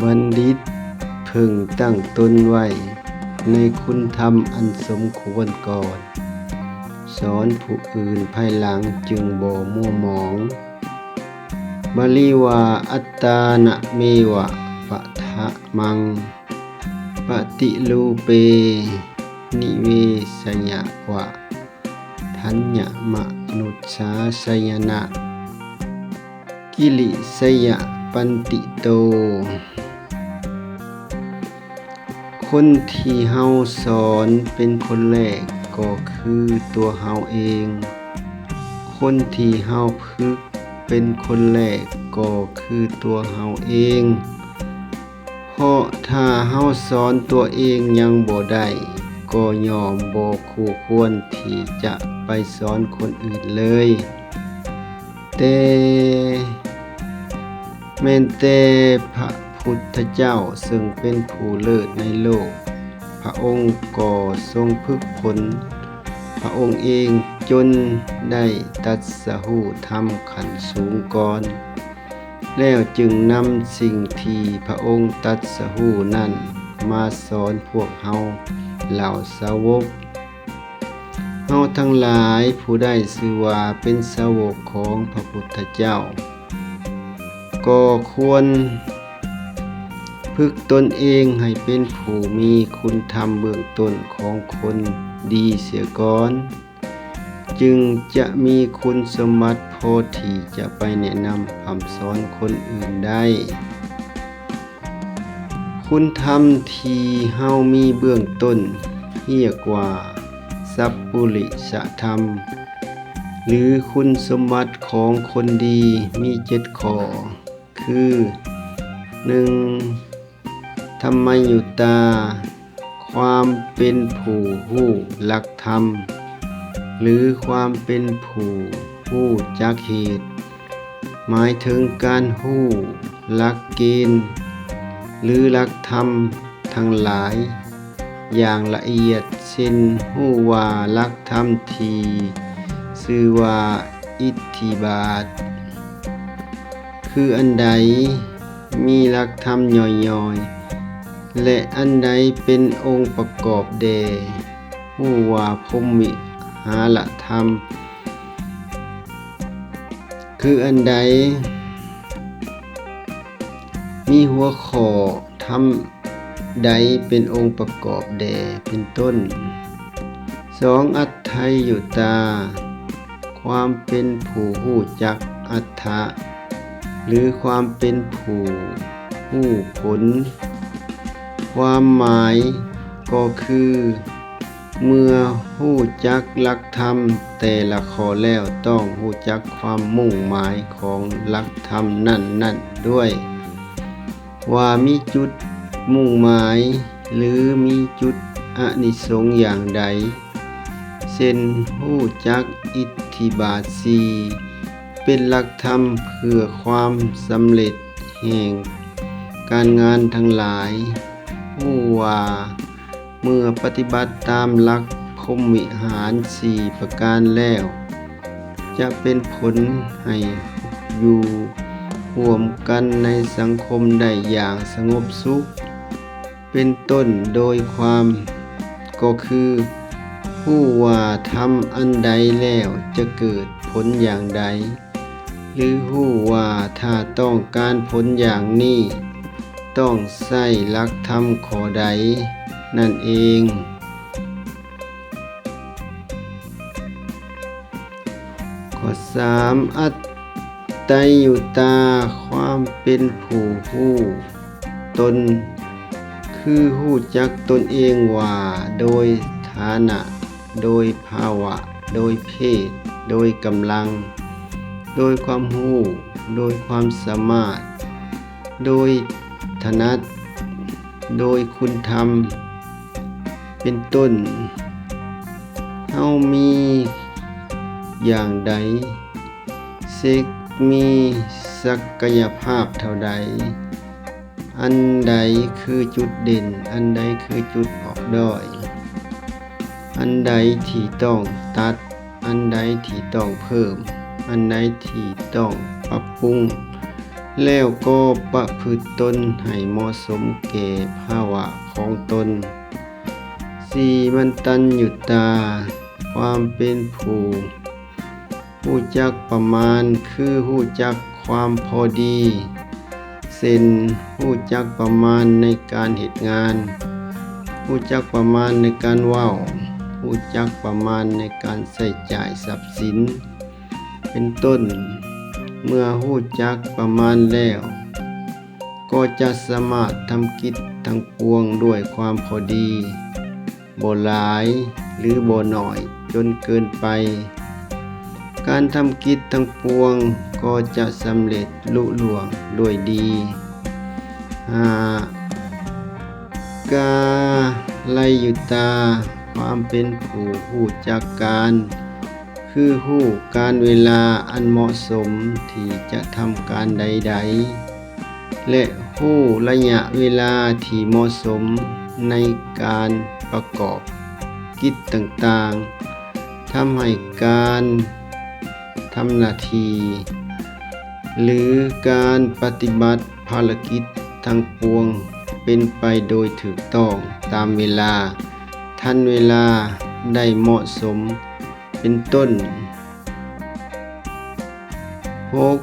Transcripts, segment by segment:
ບັນດິດເພິ່ງຕັ້ງຕົນໄວ້ໃນຄຸນທຳອັນສົມຄວນກ່ອນ, ສອນຜູ້ອື່ນພາຍຫຼັງຈຶ່ງບໍ່ມົວໝອງ. ບາລີວ່າ ອັດຕານະເມວະປະທະມັງ ປະຕິຮູເປ ນິເວສະຍະວະ ທັນຍະມະນຸດສາສະຍະນະ ກິລິສະຍະປັນຕິໂຕ. ຄົນທີ່ເຮົາສອນເປັນຄົນແລກກໍຄືຕົວເຮົາເອງ. ຄົນທີ່ເຮົາຝຶກເປັນຄົນແລກກໍຄືຕົວເຮົາເອງ. ເພາະຖ້າເຮົາສອນຕົວເອງຍັງບໍ່ໄດ້, ກໍຍ່ອມບໍ່ຄູ່ຄວນທີ່ຈະໄປສອນຄົນອື່ນເລີຍ. ແຕ່ ແມ່ນແຕ່ພະພຸດທະເຈົ້າເຊິ່ງເປັນຜູ້ເລີດໃນໂລກ, ພະອົງກໍຊົງຝຶກຝົນພະອົງເອງຈົນໄດ້ຕັດສະຮູ້ທຳຂັ້ນສູງກ່ອນ, ແລ້ວຈຶ່ງນຳສິ່ງທີ່ພະອົງຕັດສະຮູ້ນັ້ນມາສອນພວກເຮົາເຫຼົ່າສາວົກ. ເຮົາທັງຫຼາຍຜູ້ໄດ້ຊື່ວ່າເປັນສາວົກຂອງພະພຸດທະເຈົ້າ ກໍຄວນຝຶກຕົນເອງໃຫ້ເປັນຜູ້ມີຄຸນທຳເບື້ອງຕົ້ນຂອງຄົນດີເສຍກ່ອນ, ຈຶ່ງຈະມີຄຸນສົມບັດພໍທີ່ຈະໄປແນະນຳພຳສອນຄົນອື່ນໄດ້. ຄຸນທຳທີ່ເຮົາມີເບື້ອງຕົ້ນຮຽກວ່າ ສັບປຸລິສະທຳ ຫຼື ຄຸນສົມບັດຂອງຄົນດີມີເຈັດຂໍ້ ຄື ໜຶ່ງ ທຳມະຍຸຕາ, ຄວາມເປັນຜູ້ຮູ້ຫຼັກທຳ ຫຼື ຄວາມເປັນຜູ້ຮູ້ຈັກເຫດ, ໝາຍເຖິງການຮູ້ຫຼັກເກນ ຫຼື ຫຼັກທຳທັງຫຼາຍຢ່າງລະອຽດ, ເຊັ່ນ ຮູ້ວ່າຫຼັກທຳທີ່ຊື່ວ່າອິດທິບາດ ຄືອັນໃດ, ມີຫຼັກທຳຍ່ອຍໆ ແລະ ອັນໃດເປັນອົງປະກອບແດ່, ຮູ້ວ່າພົມວິຫາລະທຳ ຄືອັນໃດ, ມີຫົວຂໍ້ທຳໃດເປັນອົງປະກອບແດ່ ເປັນຕົ້ນ. ສອງ ອັດໄທຍຸຕາ, ຄວາມເປັນຜູ້ຮູ້ຈັກອັດຖະ ຫຼື ຄວາມເປັນຜູ້ຮູ້ຜົນ. ຄວາມໝາຍກໍຄື ເມື່ອຮູ້ຈັກຫຼັກທຳແຕ່ລະຂໍ້ແລ້ວ ຕ້ອງຮູ້ຈັກຄວາມມຸ່ງໝາຍຂອງຫຼັກທຳນັ້ນໆດ້ວຍ ວ່າມີຈຸດມຸ່ງໝາຍ ຫຼື ມີຈຸດອານິສົງຢ່າງໃດ, ເຊັ່ນ ຮູ້ຈັກອິດທິບາດສີ່ ເປັນຫຼັກທຳເພື່ອຄວາມສຳເລັດແຫ່ງການງານທັງຫຼາຍ, ຮູ້ວ່າເມື່ອປະຕິບັດຕາມຫຼັກພົມວິຫານສີ່ປະການແລ້ວ ຈະເປັນຜົນໃຫ້ຢູ່ຮ່ວມກັນໃນສັງຄົມໄດ້ຢ່າງສະຫງົບສຸກ ເປັນຕົ້ນ. ໂດຍຄວາມກໍຄື ຮູ້ວ່າທຳອັນໃດແລ້ວຈະເກີດຜົນຢ່າງໃດ ຫຼື ຮູ້ວ່າຖ້າຕ້ອງການຜົນຢ່າງນີ້ ຕ້ອງໃຊ້ຫຼັກທຳຂໍ້ໃດນັ້ນເອງ. ຂໍ້ສາມ ອັດໄຕຍຸຕາ, ຄວາມເປັນຜູ້ຮູ້ຕົນ ຄືຮູ້ຈັກຕົນເອງວ່າໂດຍຖານະ, ໂດຍພາວະ, ໂດຍເພດ, ໂດຍກຳລັງ, ໂດຍຄວາມຮູ້, ໂດຍຄວາມສາມາດ, ໂດຍຖະໜັດ, ໂດຍຄຸນທຳ ເປັນຕົ້ນ. ເຮົາມີຢ່າງໃດ, ເສັກມີສັກກະຍະພາບເທົ່າໃດ, ອັນໃດຄືຈຸດເດັ່ນ, ອັນໃດຄືຈຸດອອກດ້ອຍ, ອັນໃດທີ່ຕ້ອງຕັດ, ອັນໃດທີ່ຕ້ອງເພີ່ມ, ອັນໃດທີ່ຕ້ອງປັບປຸງ, ແລ້ວກໍປະພຶດຕົນໃຫ້ເໝາະສົມແກ່ພາວະຂອງຕົນ. ສີມັນຕັນຍຸຕາ, ຄວາມເປັນຜູ້ຮູ້ຈັກປະມານ ຄືຮູ້ຈັກຄວາມພໍດີ, ເຊັ່ນ, ຮູ້ຈັກປະມານໃນການເຮັດງານ, ຮູ້ຈັກປະມານໃນການເວົ້າ, ຮູ້ຈັກປະມານໃນການໃຊ້ຈ່າຍຊັບສິນ ເປັນຕົ້ນ. ເມື່ອຮູ້ຈັກປະມານແລ້ວ, ກໍຈະສາມາດທຳກິດທັງປວງດ້ວຍຄວາມພໍດີ, ບໍ່ຫຼາຍ ຫຼື ບໍ່ໜ້ອຍຈົນເກີນໄປ. ການທຳກິດທັງປວງກໍຈະສຳເລັດລຸລ່ວງດ້ວຍດີ. ຫ້າ ກາໄລຍຸຕາ, ຄວາມເປັນຜູ້ຮູ້ຈັກການ ຄືຮູ້ການເວລາອັນເໝາະສົມທີ່ຈະທຳການໃດໆ ແລະ ຮູ້ໄລຍະເວລາທີ່ເໝາະສົມໃນການປະກອບກິດຕ່າງໆ, ທຳໃຫ້ການທຳໜ້າທີ່ ຫຼື ການປະຕິບັດພາລະກິດທັງປວງເປັນໄປໂດຍຖືກຕ້ອງຕາມເວລາ, ທັນເວລາ, ໄດ້ເໝາະສົມ ເປັນຕົ້ນ. ຫົກ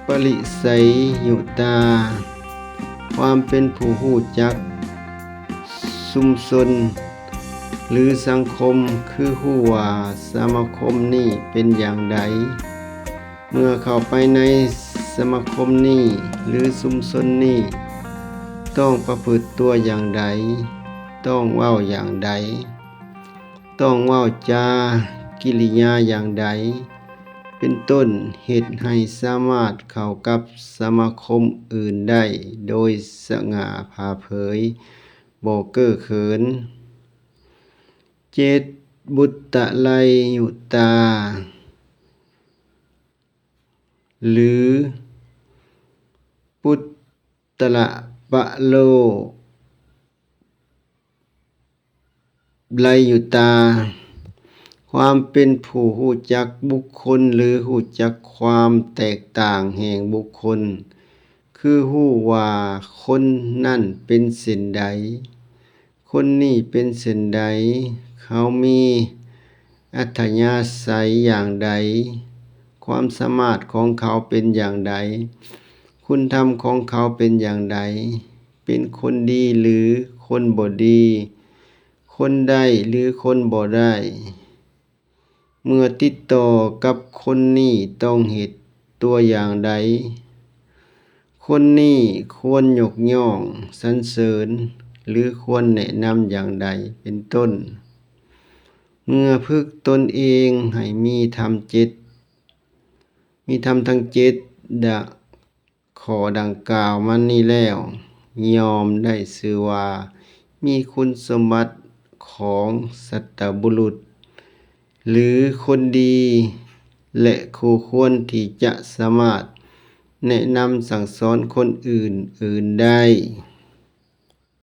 ປະລິໄສຍຸຕາ, ຄວາມເປັນຜູ້ຮູ້ຈັກຊຸມຊົນ ຫຼື ສັງຄົມ, ຄືຮູ້ວ່າສະມາຄົມນີ້ເປັນຢ່າງໃດ, ເມື່ອເຂົ້າໄປໃນສະມາຄົມນີ້ ຫຼື ຊຸມຊົນນີ້, ຕ້ອງປະພຶດຕົວຢ່າງໃດ, ຕ້ອງເວົ້າຢ່າງໃດ, ຕ້ອງເວົ້າຈາກິລິຍາຢ່າງໃດ ເປັນຕົ້ນ, ເຮັດໃຫ້ສາມາດເຂົ້າກັບສະມາຄົມອື່ນໄດ້ໂດຍສະຫງ່າຜ່າເຜີຍ, ບໍ່ເກ້ອເຂີນ. ເຈັດ ບຸດຕະໄລຍຸຕາ ຫຼື ປຸດຕະລະປະໂລ ໄລຍຸຕາ, ຄວາມເປັນຜູ້ຮູ້ຈັກບຸກຄົນ ຫຼື ຮູ້ຈັກຄວາມແຕກຕ່າງແຫ່ງບຸກຄົນ, ຄືຮູ້ວ່າຄົນນັ້ນເປັນເຊັ່ນໃດ, ຄົນນີ້ເປັນເຊັ່ນໃດ, ເຂົາມີອັດທະຍາໄສຢ່າງໃດ, ຄວາມສາມາດຂອງເຂົາເປັນຢ່າງໃດ, ຄຸນທຳຂອງເຂົາເປັນຢ່າງໃດ, ເປັນຄົນດີ ຫຼື ຄົນບໍ່ດີ, ຄົນໄດ້ ຫຼື ຄົນບໍ່ໄດ້. ເມື່ອຕິດຕໍ່ກັບຄົນນີ້ຕ້ອງເຮັດຕົວຢ່າງໃດ? ຄົນນີ້ຄວນຍົກຍ້ອງສັນເສີນ ຫຼື ຄວນແນະນຳຢ່າງໃດ ເປັນຕົ້ນ. ເມື່ອຝຶກຕົນເອງໃຫ້ມີທຳເຈັດ, ມີທຳທັງເຈັດ ດະ ຂໍ້ດັ່ງກ່າວມານີ້ແລ້ວ, ຍ່ອມໄດ້ຊື່ວ່າມີຄຸນສົມບັດຂອງສັດຕະບຸລຸດ ຫຼື ຄົນດີ ແລະ ຄູ່ຄວນທີ່ຈະສາມາດແນະນຳສັ່ງສອນຄົນອື່ນໆໄດ້.